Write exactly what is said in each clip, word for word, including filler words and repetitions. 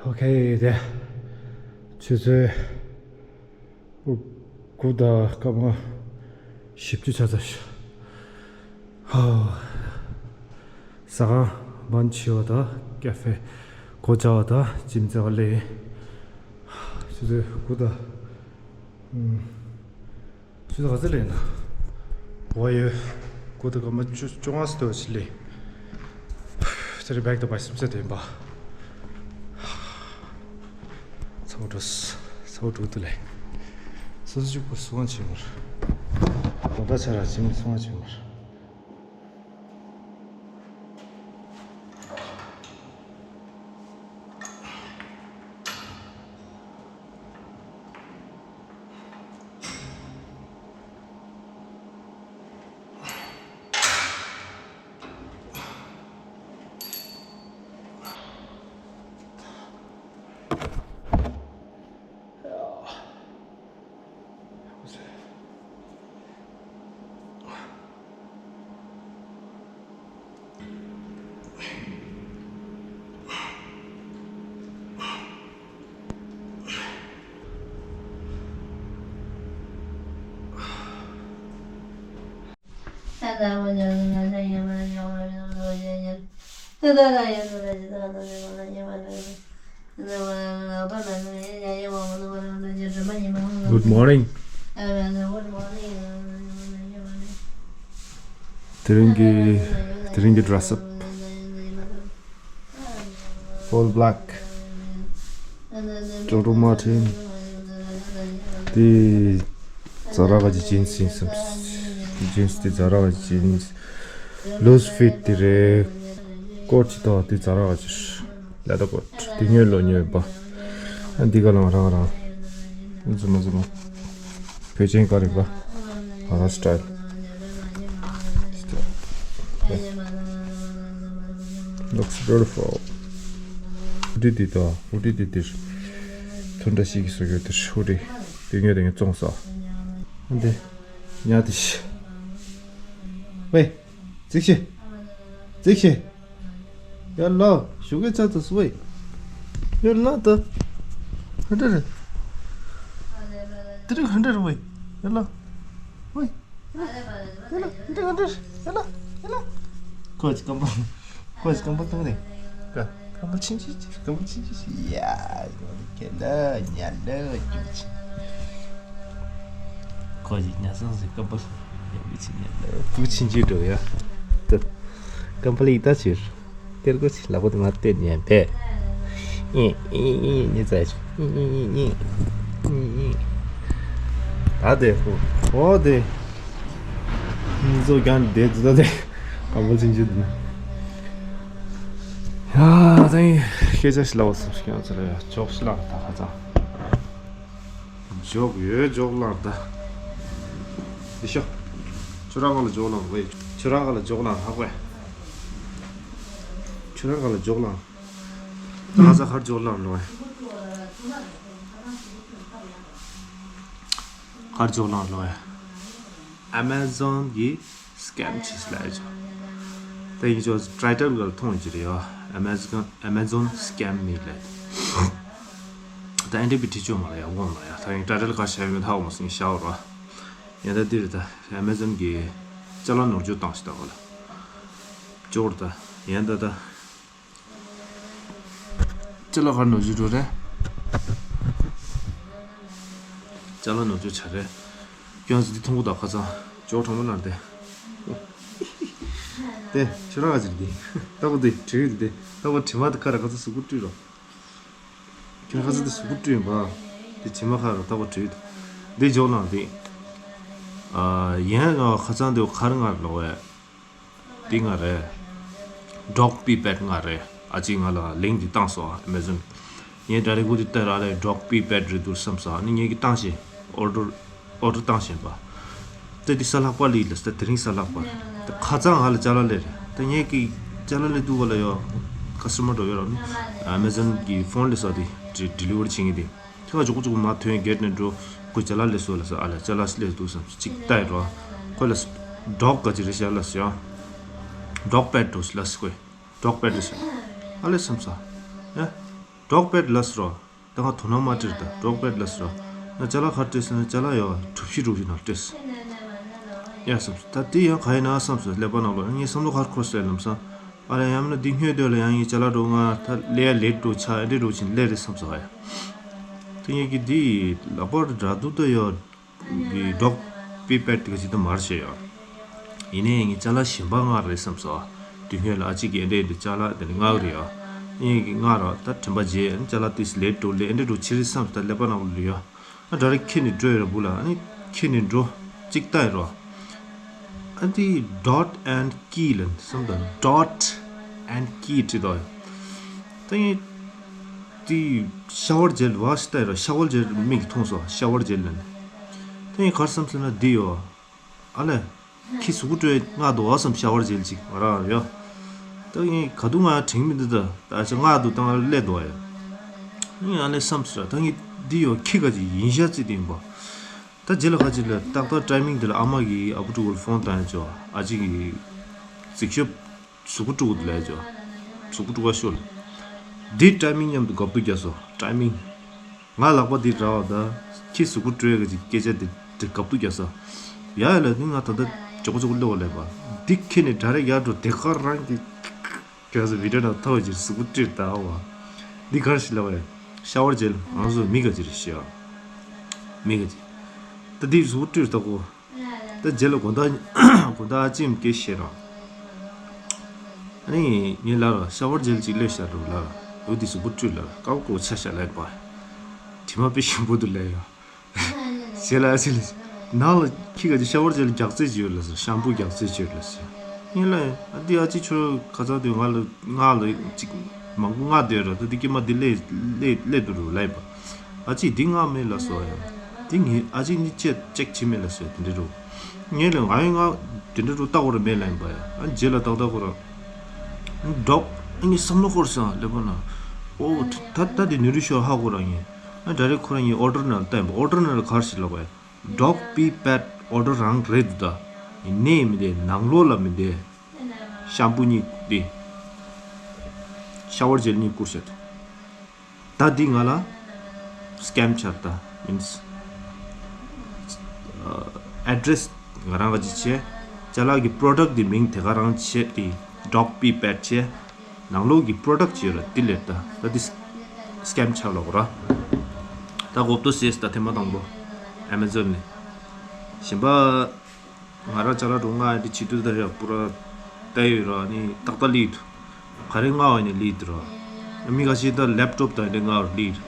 ཨོ་ཁེ། དེ་ཆུ་ཚོད་དགུ་དང་སྐར་མ་བཞི་བཅུ་ཆགས་ཚར་ཤག་ཧོ། ཟ་ཁང་བན་ཆེ་བ་དང་ཀ་ཧྥེ་སྒོ་བརྒྱབ་པ་དང་ཇིམ་རྩེ་བ་ལས། ཆུ་ཚོད་དགུ་དང་ཨུམ། ཆུ་ཚོད་ག་ཚོད་ལས་ན། འོ་ཡོད། དགུ་དང་སྐར་མ་བཅུ་བཅོ་ལྔ་ཙམ་ཞིག་ལས། དེ་རིང་བེག་དང་བ་སིམ་ཚད་དེ་ཡིན་པ། ཚ་བོ་འགྲོ། ཚ་བོ་འགྲོ་འདུག་ལས། སོ་སོ་གཅིག་པུ་སུ་ཝང་བྱེད་མར། དགོང་དག་ཆ་ར་ཇིམ་སུ་ཝང་བྱེད་མར། Good morning. དེ་རིང་གི་དེ་རིང་གི་dress up. All black. Doctor Martens. དེ་Zara གི་jeans ཡིན་བསམ། Jeans དེ་Zara གི་jeans. Loose fit དེ་རེད། ཀོཊ་ཅིག་དང་དེ་Zara གི་leather coat དེ་ཉོས་ལོ་ཉོས་པ། ཨ་འདི་ག་ལང་རང་རང་། ཛུ་མ་ཛུ་མ། བོད་ཆེན་ག་རེ་བ། ཨ་ར་style. Looks beautiful. ཧུ་ཌི་འདི་དང་ཧུ་ཌི་འདི་འདིར་ཐུན་བཀྲ་ཤིས་ཀྱིས་བཟོ་རྒྱུ་འདིར་ཧུ་ཌི་འདི་ཉོས་དེ་ངས་བཙོང་ས། འདི་ཉག་འདི་ཤི། ཝེ། ཙིག་ཤི། ཙིག་ཤི། ཡ་ལ། ཞོགས་ཀས་ཚ་ཚ་སུ་ཝེ། ཡ་ལ་ད། ཧ་འདྲ་རེད། དེ་རིང་ཧ་འདྲ་རེད་ཝེ། ཡ་ལ། ཝེ། ཡ་ལ། དེ་རིང་ཧ་འདྲ་རེད། ཡ་ལ། ཡ་ལ། ཁོ་ཅི་ཀམ་པོ། ཁོ་ཅི་ཀམ་པོ་བཏང་ནས། ཀ་ཀམ་པོ་ཆིན་ཆིན་ཆིན། ཀམ་པོ་ཆིན་ཆིན་ཆིན། ཡ། ཁྱེད་ལ་ཉལ་ལ་ཀྱུ་ཆིན། ཁོ་ཅི་ཉལ་སོང་ཟེར་ཀམ་པོ་ཉལ་མི་ཆིན་ཉལ་ལ་བུ་ཆིན་ཆིན་འགྲོ་ཡ། ཏུ། ཀམ་པོ་ལི་ད་ཕྱིར། སྟེར་དགོས་ཆི་ལག་པ་དེ་མ་སྟེར་ཉན་པས། ཨེ་ཨེ་ཨེ་ཨེ་ཉེ་ཙའི་ཆུ། ཨེ་ཨེ་ཨེ་ཨེ་ཨེ་ཨེ། ད་དེ་ཧོ་ཧོ་དེ། ཨེ་ཚོ་གྱང་དེ་ཙི་ད་དེ། ཨ་མོ་ཚིན་ཅི་དེ་ན། ཡ་ད་ཡིན་སྐད་ཆ་ཞིག་ལབ་བ་བསམ་ཞིག་ཡང་ཚ་ལ་ཡ་ཇོག་ཞིག་ལབ་ད་ཧ་ཙང་། ཇོག་ཡོད་ཇོག་ལབ་ད། དེ་ཤོ། ཁྱོད་རང་ག་ལ་ཇོག་ལབ་བས། ཁྱོད་རང་ག་ལ་ཇོག་ལབ་ཧ་གོ་ཡ། ཁྱོད་རང་ག་ལ་ཇོག་ལབ། ད་ང་ཚ་ཁར་ཇོག་ལབ་ལོ་ཡ། ཁར་ཇོག་ལབ་ལོ་ཡ། Amazon གི་scam ཆེས་ལ་ཡ་ཇོ། ད་ཡིན་ཆོག་title ག་ལ་མཐོང་ཡོད་ཀྱི་རེད་ཡ། Amazon Amazon scam me ལ། ད་ཨེ་འདྲ་བི་ཁྲི་ཆོ་མ་ལ་ཡ་འོང་ལ་ཡ། ད་ཡིན་title ག་ཤ་ཡོད་མེད་ཧ་འོང་སིང་ཤའོ་ར། ཡ་ད་འདིར་ད་Amazon གི་ཅ་ལག་ནོར་འཇུག་བཏང་ཞིག་ད་ག་ལ། ཇོར་ད་ཡན་ད་ད། ཅ་ལག་གར་ནོར་འཇུག་འགྲོ་རེད། ཅ་ལག་ནོར་འཇུག་བྱ་རེད། ཁྱོད་ཚོ་འདི་མཐོང་གོ་ད་ཁ་ཚང་ཇོ་གྲོགས་མོ་ལ་དེ། དེ་ཁྱོད་རང་ག་ཅིག་འདི། ལྟ་བུ་འདི་དྲི་ཡོད་འདི། ལྟ་བུ་དྲི་མ་འདི་ཁ་ར་ཁ་ཚང་གཟུགས་པོ་བཀྲུས་རོགས། ཁྱོད་ཁ་ཚང་འདི་གཟུགས་པོ་བཀྲུས་ཡིན་པ། འདི་དྲི་མ་ཁ་ར་ལྟ་བུ་བཀྲུས་འདུག་འདི་ཇོ་ལ་འདི། ཨ་ཡན་ཁ་ཚང་འདི་ཁ་ར་ང་ལོ་བས། འདི་ང་རེད། Dog pee pad ང་རེད། ཨ་ཅེ་ང་ལ་link འདི་བཏང་སོང་Amazon། ངས་direct འདི་ལྟ་ར་ལས་dog pee pad རེད་འདུག་བསམ་སོང་། ཨ་ནི་ངས་ཀྱི་བཏང་ཤེས་order order བཏང་ཤེས་པ། ད་འདི་གཟའ་ལྷག་པ་ལི་ལས་ད་དེ་རིང་གཟའ་ལྷག་པ་རེད། ད་ཁ་ཚང་ང་ལ་ཅ་ལག་ལས་རེད། ད་ངས་ཀྱི་ཅ་ལག་ལས་འདུག་ག་ལ་ཡོ། customer འགྲོ་ཡོད་ར་ནི་Amazon གི་phone ལས་སོ་དེ་delivery བྱེད་ངེས་དེ། ཁྱེད་ལ་མགྱོགས་པོ་མགྱོགས་པོ་མར་ཐོན་gate ནས་འགྲོ། ཁོས་ཅ་ལག་ལས་སོ་ལ་སོ། ཨ་ལ་ཅ་ལག་ལས་འདུག་བསམ་གཅིག་ལྟ་ཡི་རོ། ཁོས་ལ་dog ག་ཅི་རེད་ཤག་ལ་སོ་ཡང་། dog pad འགྲོ་ལ་སོ་ཁོས་dog pad རེད་ཤག་ཨ་ལས་བསམ་ས། ཡ། ཌོག་པེཌ་ལབ་སོང་ར། ད་ང་དོ་སྣང་མ་སྤྲད་ད་ཌོག་པེཌ་ལབ་སོང་ར། ང་ཅ་ལག་ག་རེ་སྤྲད་ཟེར་ན་ཅ་ལག་ཡོད་གྲུ་བཞི་གྲུ་བཞི་ནང་སྤྲད་སོང་། ཡ་བསམས་སོང་། ད་དེ་ཡང་ག་ཡིན་ན་བསམས་སོང་། ཀླད་པ་ནང་ལོགས་ངའི་བསམ་བློ་ག་རེ་འཁོར་སོང་ལབ་བསམ། ཨ་ལས་ཡང་མིན་ན་འདི་སྔོན་དུས་ལ་ཡང་ངའི་ཅ་ལག་འགྲོ་ང་ད་ཀླད་ཡ་ལེཊ་འགྲོ་ཆགས་ཨེ་འདྲ་འགྲོ་ཕྱིན་ཀླད་རེད་བསམས་སོང་ཨ་ཡ། དེ་ངེད་ཀྱི་འདི་ལག་པར་འདྲ་འདུག་ད་ཡོད། གི་ཌོག་པི་པེཌ་དེ་ག་ཅིག་ད་མར་བྱས་ཡོད། ཡིན་ནའི་ངའི་ཅ་ལག་གཞན་པ་མངགས་རེད་བསམས་སོང་། དུས་སྔོན་ལ་ཨ་ཅེ་གིས་ཨེ་འདྲ་ཨེ་འདྲ་ཅ་ལག་དེ་འདྲ་མངགས་རེད་ཡ། ངེད་ཀྱི་མངགས་ར་ད་དྲན་པ་བརྗེད་ཅ་ལག་དེ་ལེཊ་འགྲོ་ལེ་ཨེ་འདྲ་འགྲོ་ཕྱིན་རེད་བསམས་སོང་། ད་ཀླད་པ་ནང་ལོགས་ལ་ཡོད། ཨ་འདྲ་རེ་ཁྱེར་ནས་འགྲོ་ཡོད་ར་བུ་ལ། ཨ་ནི་ཁྱེར་ནས་འགྲོ་གཅིག་ལྟ་ཡོད་ར། ཨ་འདི་ཌོཊ་ཨེན་ཀི་ལབ་ནས་བསམ་དང་ཌོཊ་ཨེན་ཀི་བྲིས་འདུག་ད་ངས་དེ་ཤ་ཝར་ཇེལ་ཝ་ཤི་ལྟ་ཡོད་ར། ཤ་ཝར་ཇེལ་མིག་གིས་མཐོང་སོང་། ཤ་ཝར་ཇེལ་ལབ་ནས། ད་ངས་ག་རེ་བསམ་སོང་ན་འདི་ཡོད། ཨ་ལས། ཁྱི་གཟུགས་པོ་བཀྲུས་མངགས་འདུག་བསམ། ཤ་ཝར་ཇེལ་ཅིག་ང་རང་ཡོད། ད་ངས་ག་དུས་མངགས་དྲན་མི་འདུག་ད་ད་ཆ་མངགས་འདུག་ད་ང་ལ་སླེབས་འདུག་ཨ་ཡ། ངས་ཨ་ལས་བསམ་སོང་ར། ད་ངས་འདི་ཡོད་ཁྱི་ག་ཅིག་ཡིན་ཤག་ཅིག་དེ་ཡིན་པ། ད་རྗེས་ལ་ཁ་ཅིག་ལ་ཏག་ཏག་ཊའི་མིང་དེ་ལ་ཨ་མ་གིས་ཨ་བུ་ཕྲུག་ལ་ཕོན་བཏང་ཡ་ཅོ། ཨ་ཅེ་གིས་རྩིག་ཤོབ་གཟུགས་པོ་བཀྲུ་དགོས་འདུག་ལབ་ཡ་ཅོ། གཟུགས་པོ་བཀྲུ་བ་ཤོར་ལ། འདི་ཊའི་མིང་མཉམ་དུ་དགའ་སྡུག་རྒྱག་སོང་། ཊའི་མིང་། ང་ལག་པ་འདི་རག་པ་ད་ཁྱི་གཟུགས་པོ་བཀྲུ་ཡ་གི་སྐད་ཆ་དེ་དེ་དགའ་སྡུག་རྒྱག་སོང་། ཡ་ཡ་ལ་ནི་ང་ད་ལྟ་མགྱོགས་པོ་མགྱོགས་པོ་སླེབས་པ་ལབ་པ། འདི་ཁྱེར་ནས་ཌའི་རེག་ཡར་འགྲོ་དེ་ག་རང་གི་ཁྱོད་ཚོ་བི་ཌིའོ་ནང་ཐོག་ཅིག་གཟུགས་པོ་བཀྲུས་ད་བ། འདི་ག་རེ་ཞིག་ལབ་པ་རེད། ཤ་ཝར་ཇེལ། ང་ཚོ་མི་ག་ཅིག་རེད་ཤི་ཡ། མི་ག་ཅིག་ད་འདི་གཟུགས་པོ་བཀྲུས་ད་གོ། ད་རྗེས་ལ་དགོང་དག་དགོང་དག་ཨ་ཅེས་སྐད་བཤད་ར། ཨ་ནི་ངས་ལབ་ར་ཤ་ཝར་ཇེལ་ཅིག་སླེབས་ཤག་འདུག་ལབ་ར། འོ་འདི་གཟུགས་པོ་བཀྲུས་ལབ་ར། དཀར་པོ་ཆགས་ཤག་ལབ་པ། དྲི་མ་དཔེ་ཞིམ་པོ་འདུག་ལབ་ཡ། ཞེས་ལ་ཨ་ཅེ་ལ། ནང་ལ་ཁྱི་ག་ཅིག་ཤ་ཝར་ཇེལ་རྒྱག་རྩིས་ཅིག་ཡོད་ལ་ཟེར། ཤམ་པུ་རྒྱག་རྩིས་ཅིག་ཡོད་ལ་ཟེར། ངས་ལབ་ཡ། ཨ་འདི་ཨ་ཅེ་ཁྱོད་ཁ་ཚ་དུས་ང་ལ་ང་ལ་ཅིག་མང་པོ་མངགས་བསྡད་ཡོད་ར། ད་འདི་སྐྱེས་མ་འདི་སླེབས་སླེབས་སླེབས་འདུག་ར་ལབ་ཡ། ཨ་ཅེས་འདི་མངགས་མེད་ལབ་སོང་ཡ། འདི་ངས་ཨ་ཅེ་ནི་ཅེ་ཅེག་བྱས་མེད་ལབ་སོང་ཡ། དེ་འདྲ་རུ། ངས་ལབ་ང་ཡང་ང་དེ་འདྲ་རུ་ལྟ་དགོས་ར་མེད་ལབ་ཡིན་པ་ཡ། ཨ་རྗེས་ལ་ཏག་ཏག་ཁོ་རང་ཌོག་ཨ་ངས་བསམ་བློ་འཁོར་སོང་ལབ་པ་ན། ཨོ་ད་ད་དེ་ནུ་རི་ཤོ་ཧ་གོ་ར་ངས། ཨ་ཌའི་རེག་ཁོ་རང་ངའི་ཨོ་ཌར་ནང་ལ་ལྟ་ཡིན་པ། ཨོ་ཌར་ནང་ལ་ག་རེ་ཞིག་ལབ་པ་ཡ། ཌོག་པི་པེཌ་ཨོ་ཌར་རང་རེད་འདུག་ད་ཡིན་ནའི་མི་འདི་ནང་ལོགས་ལ་མི་འདི་ཤམ་པུ་གཉིས་འདི་ཤ་ཝར་ཇེལ་གཉིས་བསྐུར་བྱས་འདུག་ད་འདི་ང་ལ་སི་ཀེམ་ཆགས། ད་མིན་སི་ཨེ་ཌི་རེ་སི་ང་རང་ག་ཅིག་བྱས། ཅ་ལག་གི་པྲོ་ཌག་འདི་མིང་དེ་ག་རང་བྱས། དེ་ཌོག་པི་པེཌ་བྱས། ནང་ལོགས་ཀྱི་པྲོ་ཌག་ཅིག་ཡོད་ར། འདི་ལེབ། ད་ད་འདི་སི་ཀེམ་ཆགས་ལབ་ར། ད་གོ་བརྡ་ཟེར། ད་ཐེངས་མ་དང་པོ་ཨེ་མེ་ཛོན་ནས་གཞན་པ། ང་རང་ཅ་ལག་འགྲོ་མངགས་ཡ་དེ་བྱེད་དུས་ད་རེད་པུ་ར་བལྟས་ཡོད་ར། ནི་ཏག་ཏག་སླེབས་འདུག་ག་རེ་མངགས་པ་ཡིན་ནའི་སླེབས་འདུག་ར། མི་ཁ་ཤས་ད་ལེབ་ཊོབ་དང་དེ་འདྲ་མངགས་པ་སླེབས་འདུག་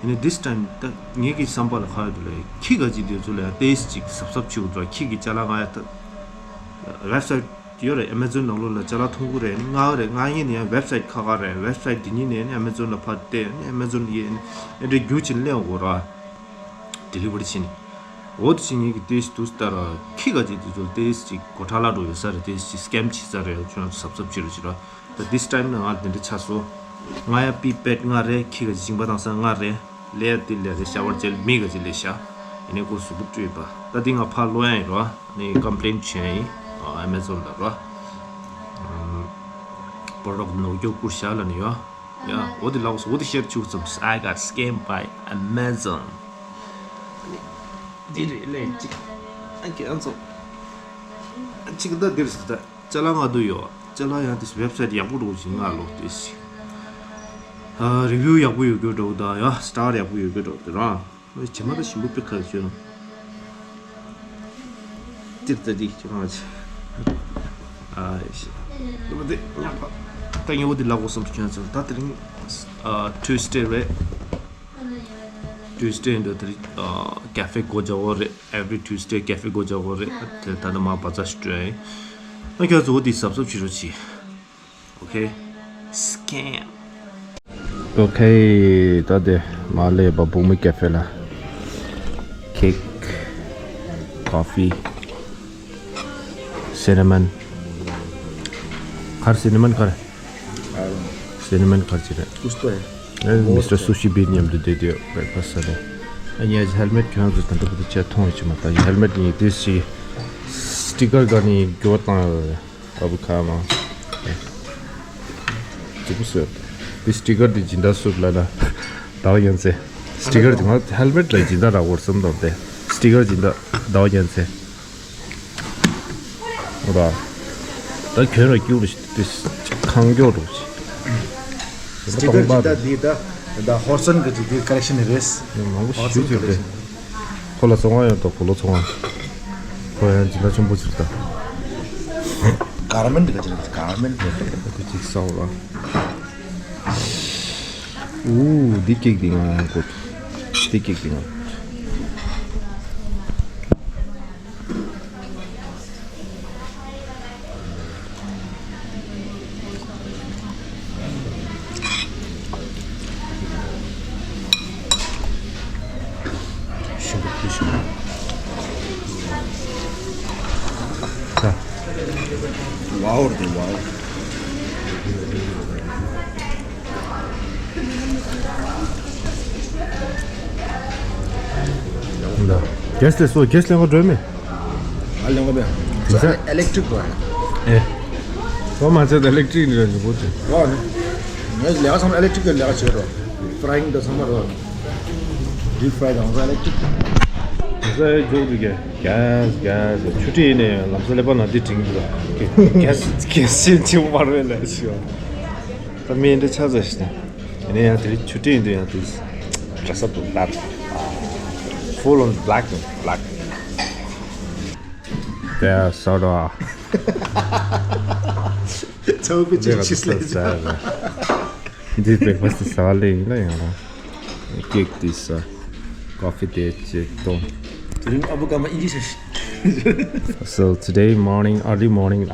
ཡིན་ནའི་this time ད་ངེད་ཀྱི་བསམ་པ་ལ་ག་རེ་འདུག་ལབ་ཡ། ཁྱི་ག་ཅིག་དེ་ཚོ་ལ་ཡ་ཏོག་ཙམ་ཅིག་གཟབ་གཟབ་བྱེད་དགོས་འདུག་ར། ཁྱི་གི་ཅ་ལག་མངགས་ཡ་ད་ཝེབ་སའིཊ་ཡོད་རེད། ཨེ་མེ་ཛོན་ནང་ལོགས་ལ་ཅ་ལག་མཐོང་གི་རེད། མངགས་རེད། མངགས་མཁན་དེ་ཡང་ཝེབ་སའིཊ་ཁག་ཁག་རེད། ཝེབ་སའིཊ་དེ་གཉིས་ནས་ནི་ཨེ་མེ་ཛོན་ལ་ཕར་བལྟས་ནི་ཨེ་མེ་ཛོན་ཡིན་ཨེ་འདྲ་རྒྱུག་ཅིག་སླེབས་ཡོང་གི་རེད། ཌེ་ལི་ཝ་རི་བྱས་ནས། འོ་དེ་བྱས་ངེད་ཀྱིས་ཏོག་ཙམ་དུས་ལྟར་ཁྱི་ག་ཅིག་དེ་ཚོ་ཏོག་ཙམ་ཅིག་གོ་ཁྲ་ལ་འགྲོ་ཡོད་ས་རེད། ཏོག་ཙམ་ཅིག་སི་ཀེམ་བྱེད་ས་རེད། ཁྱོད་རང་ཚོ་གཟབ་གཟབ་བྱེད་རོགས་བྱེད་རོགས། ད་this time ནི་ང་ལ་དེ་འདྲ་ཆགས་སོང་། ང་ཡ་པི་པེཌ་མངགས་རེད། ཁྱི་ག་ཅིག་མཆིན་པ་བཏང་ས་མངགས་རེད། ལས་ཡ་དེ་ལས་རེད། ཤ་ཝར་ཇེལ་མི་ག་ཅིག་སླེབས་ཤག་ཡིན་ནའི་ཁོ་གཟུགས་པོ་བཀྲུས་པ། ད་དེ་ང་ཕར་སློག་ཡ་ཡིན་རོ། ནི་ཀམ་པི་ལེན་བྱས་ཡིན། ཨ་མེ་ཛོན་ལ་རོ། པྲོ་ཌག་ནོར་སྐྱོར་བསྐུར་བཞག་ལབ་ནི་ཡོད། ཡ་འོ་དེ་ལབ་སོང་། འོ་དེ་ཤེར་བྱུག་ཙམ། I got scammed by Amazon. འདི་རེད་ལས་ཅིག་ཨ་ཀྱི་ཨ་ཚོ། ཨ་ཅིག་ད་འདིར་ཟེར་ད། ཅ་ལག་མངགས་འདུག་ཡོད། ཅ་ལག་ཡང་དེ་ཝེབ་སའིཊ་ཡག་པོ་འདྲ་བོ་ཞིག་མངགས་ལོ་དེ་ཞིག་ཨ་རི་བིའུ་ཡག་པོ་ཡོད་རྒྱུ་འདྲ་བོ་དང་ཡ་སི་ཊར་ཡག་པོ་ཡོད་རྒྱུ་འདྲ་བོ་དེ་རང་། ཨོ་ཡ། ཇེ་མ་ད་ཞིམ་པོ་དཔེ་ཁ་ཆོད། ཏིར་ཏ་ཏི་ཅི་གང་ཆེ། ཨ་ཤི། ཡོད་དེ་ཉག་པ། ད་ངས་འོ་དེ་ལབ་དགོས་བསམ་དུ་ཁྱོད་ཚོ། ད་དེ་རིང་ཨ་ཊུ་སི་ཌེ་རེད། ཊུ་སི་ཌེ་འདི་དེ་རིང་ཨ་ཀ་ཧྥེ་སྒོ་རྒྱག་དགོས་རེད། Every Tuesday ཀ་ཧྥེ་སྒོ་རྒྱག་དགོས་རེད། དེ་ད་ལྟ་མ་བ་ཛ་ཞིག་སྤྲོད་ཡིན། ཨ་ཁྱོད་ཚོ་འོ་དེ་གཟབ་གཟབ་བྱེད་རོགས་གྱིས། Okay. Scam. Okay. ད་དེ་མ་ལས་པ་བུ་མོ་ཀ་ཧྥེ་ལ། Cake, coffee, cinnamon. གར་cinnamon གར། Cinnamon གར་ཅི་རེད། Gusto. ཨེ་མི་སི་ཊར་སུ་ཤི་བིད་མཉམ་དུ་བསྡད་དུས་བྷེག་ཕ་སི་ཟ་ནས། ཨ་ཉལ་ཧེལ་མེཊ་ཁྱོད་རང་ཚོ་ད་འདྲ་པོ་དེ་ཆ་མཐོང་ཡོད་ཅི་མ་ད་ཧེལ་མེཊ་ཡིན་དུས་ཤི་སི་ཊི་ཀར་ག་ནས་འགྱུར་བ་བཏང་ཡོད་རེད། ཨ་བུ་ཁ་མ། རྫིག་པོ་བཟོས། དེ་སི་ཊི་ཀར་དེ་སྦྱིན་བདག་སུ་ལ་ན་ཟླ་བ་རྒྱལ་མཚན། སི་ཊི་ཀར་དེ་ང་ཧེལ་མེཊ་ལ་སྦྱིན་བདག་རག་གོ་བསམ་དང་དེ་སི་ཊི་ཀར་སྦྱིན་བདག་ཟླ་བ་རྒྱལ་མཚན། འོ་ད། ད་གྱོན་ར་སྐྱུག་རུ་ཞིག་དེ་ཁང་སྐྱོག་འགྲོ་ཞིག་སི་ཊི་ཀར་སྦྱིན་བདག་དེ་ད་ད་ཧོར་སོན་གི་ཅིག་དེ་ཀ་ལེག་ཤན་རེད། མང་པོ་ཞིག་ཞུ་ཅིག་རེད། ཁོ་ལ་ཚོང་ཁང་ཡོད་དོ། ཁོ་ལོ་ཚོང་ཁང་། ཁོ་ཡང་སྦྱིན་བདག་ཆེན་པོ་ཅིག་ད། གར་མེན་ཊི་ག་ཅིག་རེད། གར་མེན་ཊི་རེད། ཁོ་ཅིག་སོང་ལ། ཨུ། འདི་ཀེག་འདི་ང་ཡང་དགོས། འདི་ཀེག་འདི་ང་། ཤིན་ཏུ་ཕུལ་ཤིང་། ད། ཝའོ་རེད་ཝའོ། ད། གེ་སི་ལས་སོ་གེ་སི་ལེན་ག་འགྲོ་མེད། ཨ་ལེན་ག་མེད། དེང་སང་ཨི་ལེག་ཊི་རིག་རེད། ཨེ། ཁོ་མ་ཚད་ཨི་ལེག་ཊི་རིག་ནི་རེད་འདུག་གོ་དེ། ཨོ་ནི། ངས་ལས་ཀ་ཚང་མ་ཨི་ལེག་ཊི་རིག་གི་ལས་ཀ་བྱེད་རོགས། ཕ་རའི་ཡིང་དང་ཚང་མ་རོགས། ཌིབ་ཕ་རའི་དང་ཚང་ཨི་ལེག་ཊི་རིག་དེང་སང་ཨེ་འཇོག་འདུག་གས། གེ་སི་གེ་སི་ཆུ་ཊི་ཡིན་ནས་ལམ་སང་ཀླད་པ་ནང་འདི་དྲན་གྱི་འདུག་གེ་སི་གེ་སི་ཆེན་ཆེན་པོ་མ་རེད་ལས་ཞུ། ད་མི་འདི་ཆ་ཚང་ཞིག་ནས། ཡིན་ན་ཡང་དེ་རིང་ཆུ་ཊི་ཡིན་དུས་ཡང་དེ་ཌི་རེ་སི་ཨབ་ཏུ་ལྟར། Full on black, black. That's sort of. ཚ་བོ་པའི་ཅི་ཆིས་ལས། འདི་བྷི་རེག་ཕ་སི་ཟ་ལེ་ཡིན་ན་ཡང་རང་། ཀེག་དེ་ཟ། ཀོ་ཕི་དེ་ཅིག་འཐུང་། དེ་རིང་ཨ་བུ་ཀ་མ་ཨིན་ཇི་ཤེས། So today morning, early morning,